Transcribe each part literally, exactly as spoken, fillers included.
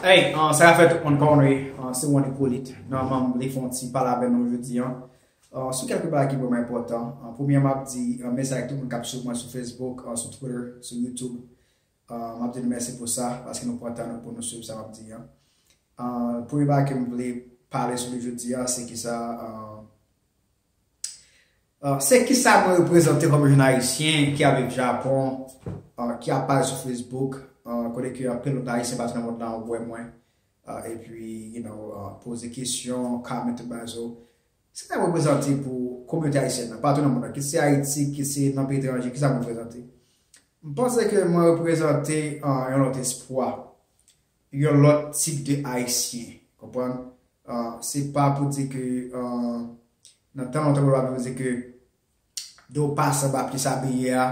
Hey, uh, sa ka fè tout moun konnen, uh, se Juan Hyppolite. Nòmalman, m vle fè yon ti pale avè nou jodi an. Uh, sou kèlke bagay ki vrèman enpòtan. Uh, premyèman, m ap di, uh, mèsi ak tout moun k ap swiv mwen sou Facebook, uh, sou Twitter, sou YouTube. Uh, m ap di nou mèsi pou sa, paske nou pran tan nou pou nou swiv sa m ap di an. Uh, premye bagay ke m vle pale sou li jodi an, se ki sa, uh, Ah, se kisa mwen reprezante kòm jèn ayisyen ki ap viv Japon, ah, ki ap pale sou Facebook, ah, kote ke anpil lòt ayisyen patou nan mond lan wè mwen, ah, epi, you know, ah, poze kesyon, comment, tout bagay sa yo. Se sa mwen reprezante pou kominote ayisyèn nan, patou nan mond lan, kit se Ayiti, kit se nan peyi etranje, kisa mwen reprezante? M panse ke mwen reprezante, ah, yon lòt espwa, yon lòt tip de ayisyen, konprann? Ah, se pa pou di ke, ah, nan tan lontan, yo pa vle di ke de w pase anba pye sabliye a,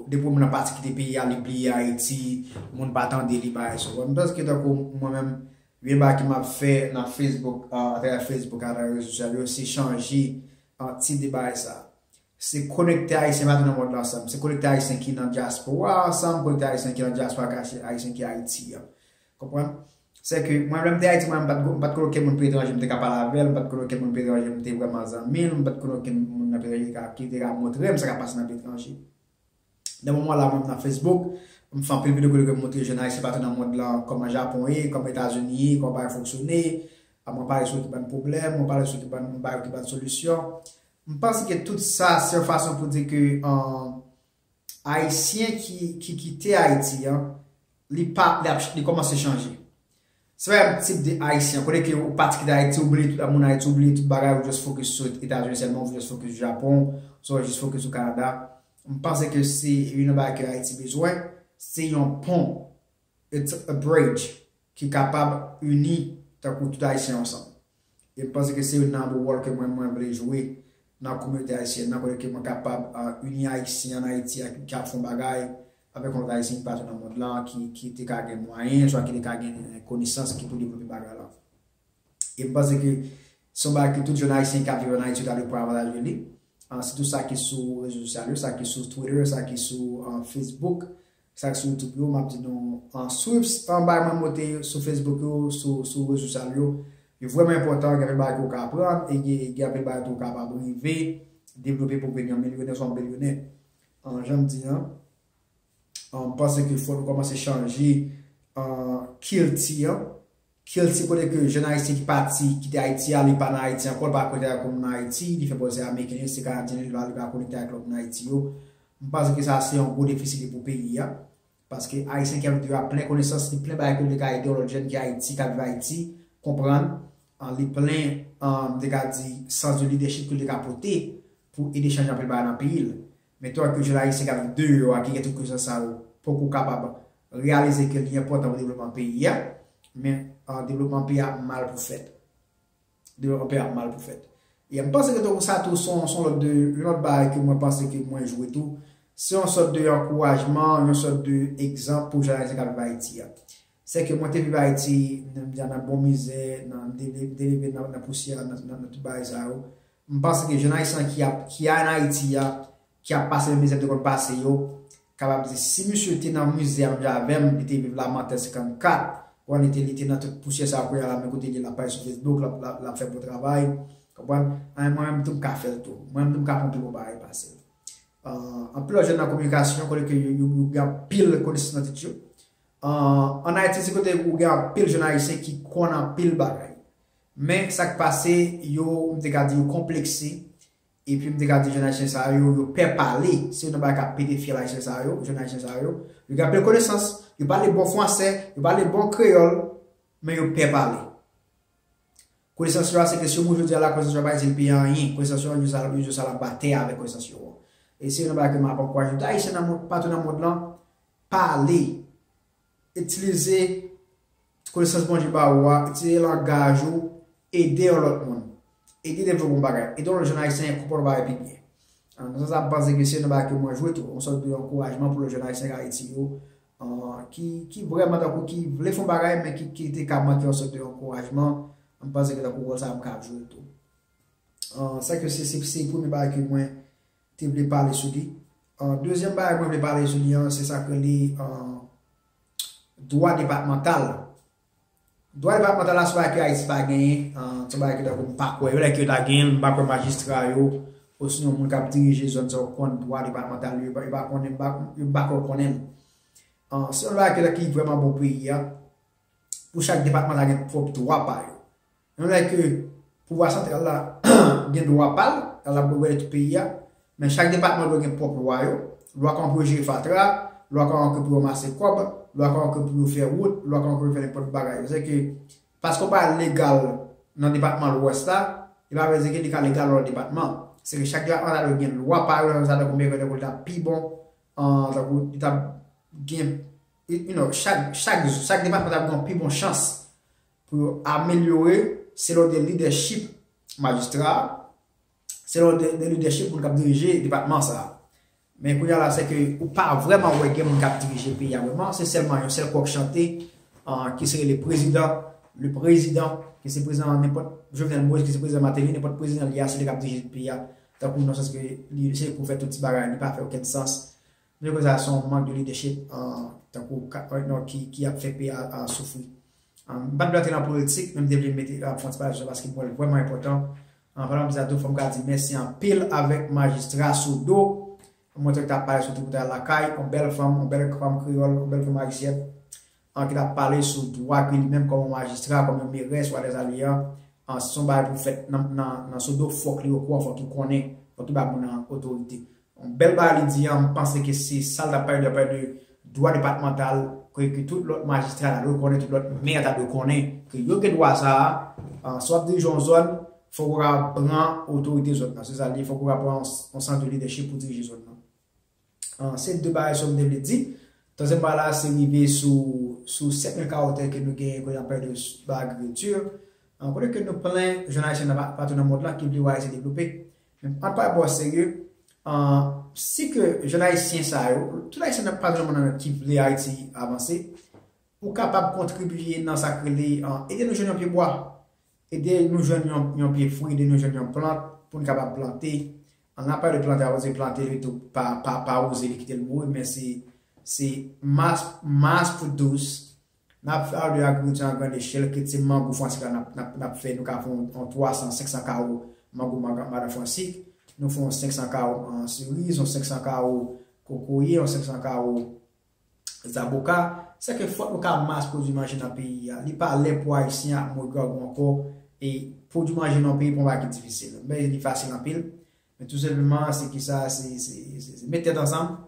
depi w nan pati kite peyi a, li bliye Ayiti, moun pa tande li, bagay sa yo. M panse ke tankou mwen menm, yon bagay ke m ap fè nan Facebook, ah, atravè Facebook, atravè rezo sosyal yo, se chanje, ah, tip de bagay sa. Se konekte ayisyen patou nan mond lan ansanm. Se konekte ayisyen ki nan dyaspora ansanm, konekte ayisyen ki nan dyaspora ak ayisyen ki Ayiti an. Konprann? Se ke mwen, lè m te Ayiti, mwen, m pa t, m pa t konnen okenn moun peyi etranje m te ka pale avè l, m pa t konnen okenn moun peyi etranje m te vrèman zanmi l, m pa t konnen okenn moun nan peyi etranje ki te ka, ki te ka montre m sa k ap pase nan peyi etranje. Nan moman la, mwen, m nan Facebook, m fè anpil videyo kote ke m montre jèn ayisyen patou nan mond lan, kòman Japon ye, kòman Etazini ye, kòman bagay fonksyone, a, mwen pale sou ki bann pwoblèm, mwen pale sou ki bann, mwen pale ki bann solisyon. M panse ke tout sa, se yon fason pou di ke, an, Ayisyen ki, ki kite Ayiti an, li pa, li ap, li kòmanse chanje. Se pa yon tip de Ayisyen, kote ke ou pati kite Ayiti, ou bliye tout moun Ayiti, ou bliye tout bagay, ou just focus sou Etazini sèlman, ou just focus sou Japon, ou just focus sou Kanada. M panse ke se youn nan bagay ke Ayiti bezwen, se yon pon, it's a bridge, ki kapab ini tankou tout Ayisyen ansanm. E m panse ke se youn nan bon wòl ke mwen, mwen vle jwe nan kominote ayisyèn nan, kote ke mwen kapab, ah, ini Ayisyen ann Ayiti a ki ap fè yon bagay avèk yon lòt Ayisyen ki patou nan mond lan, ki, ki te ka gen mwayen, swa ki te ka gen konesans ki pou devlope bagay la. E m panse ke se yon bagay ke tout jèn Ayisyen k ap viv ann Ayiti yo ta dwe pran avantaj de li. Ah, sitou sa ki sou rezo sosyal yo, sa ki sou Twitter, sa ki sou, ah, Facebook, sa ki sou YouTube yo, m ap di nou, ah, swiv, ah, bagay mwen monte sou Facebook yo, sou, sou rezo sosyal yo. Yo vrèman enpòtan, gen anpil bagay ke w ka aprann, e gen, e gen anpil bagay tou w kapab rive devlope pou w vin yon milyonè, swa yon bilyonè. Ah, jan m di an, ah, m panse ke fò nou kòmanse chanje, ah, kilti an, kilti kote ke jèn ayisyen ki pati, kite Ayiti a, li pa nan Ayiti ankò, li pa konekte ak moun nan Ayiti, li fè pòz se ameriken, se kanadyen, li pa, li pa konekte ak lòt moun Ayiti yo. M panse ke sa se yon gwo defisi li pou peyi a. Paske ayisyen ki ap viv yo a plen konesans, li plen bagay ke li te ka ede yon lòt jèn ki Ayiti, k ap viv Ayiti, konprann, an, li plen, an, m te ka di, sans de leadership ke li te ka pote pou ede chanje anpil bagay nan peyi l. Men tou, ak jèn ayisyen k ap viv deyò a, ki gen tout konesans sa yo, poko kapab reyalize ke li enpòtan pou devlopman peyi a, men, ah, devlopman peyi a mal pou fèt. Devlopman peyi a mal pou fèt. E m panse ke tou sa tou se yon, se yon lòt de, yon lòt bagay ke mwen panse ke mwen jwe tou, se yon sòt de ankourajman, yon sòt de egzanp pou jèn ayisyen k ap viv Ayiti a. Se ke mwen te viv Ayiti, m te nan bon mizè, nan, m te, m te leve nan, nan pousyè, nan, nan, nan tout bagay sa yo. M panse ke jèn ayisyen ki ap, ki ann Ayiti a, ki ap pase menm mizè m te konn pase yo, kapab di, si misye te nan mizè a menm jan avè m, li te viv Lamantè senkannkat, konn li te, li te nan tout pousyè sa yo, kounye a la, men kote li ye, l ap pale sou Facebook, l ap, l ap, l ap fè bon travay, konprann? An, mwen menm tou, m ka fè l tou. Mwen menm tou, m ka fè yon pi bon bagay pase l. Ah, anpil lòt jèn nan kominikasyon, kote ke yo, yo, yo gen anpil konesans nan tèt yo. Ah, ann Ayiti, se kote ou gen anpil jèn ayisyen ki konn anpil bagay. Men, sa k pase, yo, m te ka di, yo konplekse. Epi, m te ka di, jèn ayisyen sa yo, yo pè pale. Se youn nan bagay k ap pete fyèl ayisyen sa yo, jèn ayisyen sa yo. Yo gen anpil konesans, yo pale bon fransè, yo pale bon kreyòl, men yo pè pale. Konesans yo a, se ke si yo mouri jodi a la, konesans yo a pa itil peyi a anyen. Konesans yo a, yo sa, yo sa la batè avèk konesans yo. E se youn nan bagay ke m ap ankouraje tout ayisyen nan mond, patou nan mond lan, pale, itilize konesans Bondye ba ou a, itilize langaj ou, ede yon lòt moun. Ede devlope yon bagay. Ede yon lòt jèn ayisyen konprann yon bagay pi byen. Ah, nan sans sa, m panse ke se yon bagay ke mwen jwe tou, yon sòt de ankourajman pou lòt jèn ayisyen k Ayiti yo, ah, ki, ki vrèman tankou ki vle fè yon bagay, men ki, ki te ka manke yon sòt de ankourajman. M panse ke tankou wòl sa a, m ka jwe l tou. Ah, sa ke se, se, se premye bagay ke mwen te vle pale sou li. Ah, dezyèm bagay mwen vle pale sou li an, se sa k rele, ah, dwa depatmantal. Dwa depatmantal la se yon bagay ke Ayiti pa genyen, se yon bagay ke tankou m pa kwè yo lè ke yo ta genyen l, m pa kwè majistra yo, osinon moun k ap dirije zòn sa yo konn dwa depatmantal yo, yo pa konnen, yo pa kwè yo konnen l. Se yon bagay ke ki vrèman bon peyi a, pou chak depatman ta gen pwòp dwa pa yo. Menm lè ke pouvwa santral la gen dwa pa l, l ap gouvène tout peyi a, men chak depatman dwe gen pwòp lwa yo. Lwa kòman pou yo jere fatra, lwa kòman ke pou yo ranmase kòb, lwa kòman ke pou yo fè wout, lwa kòman ke pou yo fè nenpòt bagay. Se ke paske yon bagay legal nan depatman Lwès la, li pa vle di ke li ka legal nan lòt depatman. Se ke chak depatman ta dwe gen lwa pa yo, sa tankou meri tankou li ta pi bon, tankou li ta gen, you know, chak, chak, chak depatman ta gen yon pi bon chans pou yo amelyore selon de lidèchip majistra, selon de, de lidèchip moun k ap dirije depatman sa a. Men kounye a la, se ke ou pa vrèman wè gen moun k ap dirije peyi a vrèman, se sèlman yon sèl kòk chante, ki se rele prezidan, le prezidan, ki se prezidan nenpòt Jovenel Moïse, ki se prezidan Martelly, nenpòt prezidan li a, se li k ap dirije peyi a. Tankou nan sans ke li, se pou fè tout ti bagay, li pa fè okenn sans. Mwen kwè sa se yon mank de lidèchip, tankou ki, ki ap fè peyi a soufri. M pa t vle antre nan politik, men m te vle mete, fè yon ti pale sou sa paske m wè l vrèman enpòtan. Pandan m di sa tou, fò m ka di mèsi anpil avèk majistra Sodo. Mwen te t ap pale sou tribinal lakay, yon bèl fanm, yon bèl fanm kreyòl, yon bèl fanm ayisyèn, ki t ap pale sou dwa ke li menm kòm yon majistra, kòm yon merès, whatever li ye, se yon bagay pou fèt nan, nan, nan Sodo, fòk li okouran, fòk li konnen, fòk li ba moun nan otorite. Yon bèl bagay li di an, m panse ke se sa l t ap pale de, pale de dwa depatmantal, ke, ke tout lòt majistra ta dwe konnen, tout lòt mè ta dwe konnen, ke yo gen dwa sa a, si w ap dirije yon zòn, fòk ou ka pran otorite zòn nan. Se sa li, fòk ou ka pran yon, yon sans de leadership pou dirije zòn nan. Se de bagay sa m te vle di. Twazyèm bagay la, se rive sou, sou sèt mil kawo tè ke nou genyen, ke n ap pale de, de agrikilti. Kote ke nou plen jèn ayisyen nan pa, patou nan mond lan ki vle wè Ayiti devlope. Men ann pale bò serye, si ke jèn ayisyen sa yo, tout ayisyen nan patou nan mond lan ki vle Ayiti avanse, ou kapab kontribye nan sa k rele, ede nou jwenn yon pye bwa, ede nou jwenn yon, yon pye fwi, ede nou jwenn yon plant pou n kapab plante. Ann ap pale de plante, a, se plante li tou pa, pa, pa wouze li kite l mouri, men se, se mass, mass produce. N ap pale de agrikilti an grann echèl, ke se mango Fransik la n ap, n ap, n ap fè, nou ka fè yon, yon twa san, senk san kawo mango madan Fransik, nou fè yon senk san kawo seriz, yon senk san kawo kokoye, yon senk san kawo zaboka, se ke fòk nou ka mass pwodui manje nan peyi a. Li pa lè pou Ayisyen ap mouri grangou ankò, e pwodui manje nan peyi pa yon bagay ki difisil. Men li fasil anpil. Men tou senpleman, se kisa, se, se, se, se met tèt ansanm.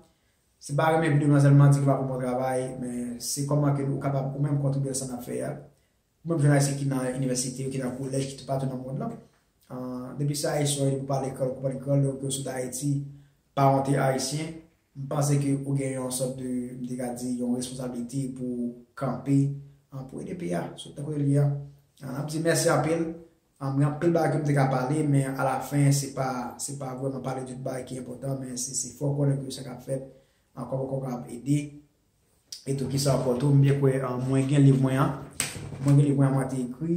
Se pa renmen videyo nan sèlman di ke w ap fè bon travay, men se kòman ke ou kapab ou menm kontribye nan sa n ap fè a. Ou menm jèn ayisyen ki nan inivèsite, ki nan kolèj, ki toupatou nan mond lan. Depi se ayisyen w ye, depi w pa lekòl, ou konprann kreyòl, depi w sot Ayiti, pa w te ayisyen, m panse ke ou gen yon sòt de, m te ka di, yon responsablite pou w kanpe, pou ede peyi a sot nan kote l ye a. N ap di mèsi anpil. Gen anpil bagay ke m te ka pale, men alafen, se pa, se pa vrèman pale de tout bagay ki enpòtan, men se, se fè w konnen ke sa k ap fèt, kòman w kapab ede. E tou kisa ankò tou, m byen kwè, mwen gen liv mwen an. Mwen gen liv mwen an, mwen te ekri.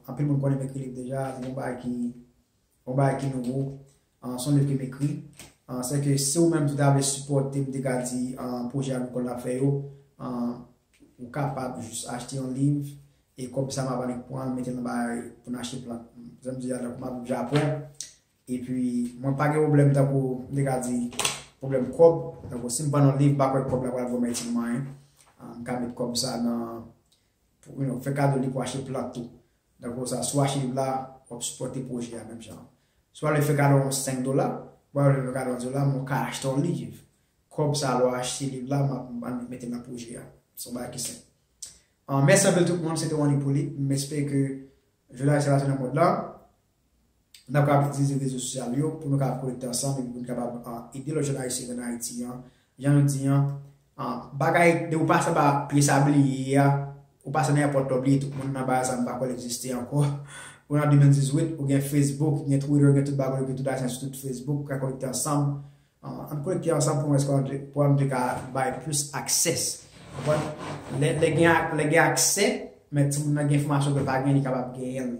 Anpil moun konnen m ekri liv deja, se yon bagay ki, yon bagay ki nouvo. Se yon liv ke m ekri. Se ke si ou menm tou ta vle sipòte m, te ka di, pwojè agrikòl n ap fè yo, ou kapab jis achte yon liv, e kòb sa m ap annik pran l, mete l nan bagay pou n achte plant. Jan m di a, tankou m ap viv Japon, epi mwen pa gen pwoblèm tankou, m te ka di, pwoblèm kòb. Tankou si m vann yon liv, m pa kwè kòb la pral vrèman itil mwen anyen. M ka met kòb sa nan, pou, you know, fè kado li pou achte plant tou. Tankou sa, si w achte liv la, w ap sipòte pwojè a menm jan. Si w al fè kado yon senk dola, w al fè kado yon dola, men w ka achte yon liv. Kòb sa, lè w achte liv la, m ap, m ap mete l nan pwojè a. Se yon bagay ki senp. Mèsi anpil tout moun, se te Ronnie Polit. M espere ke jounalis la sou nan mond lan. N ap kapab itilize rezo sosyal yo pou nou kapab konekte ansanm epi pou nou kapab ede lòt jèn ayisyen ki ann Ayiti an. Jan nou di an, bagay de ou pase anba pye sabliye a, ou pase nan èpòt la, ou bliye tout moun nan bagay sa, m pa kwè l egziste ankò. Ou nan de mil dizuit, ou gen Facebook, gen Twitter, gen tout bagay, gen tout ayisyen sou tout Facebook, ou ka konekte ansanm. Ann konekte ansanm pou mwen, pou nou te ka bay plis aksè. Konprann? Lè, lè gen, lè gen aksè, men timoun nan gen enfòmasyon ke l pa gen, li kapab genyen l.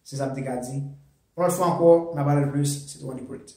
Se sa m te ka di. Yon lòt fwa ankò, n a pale plis, se te Ronnie Polit.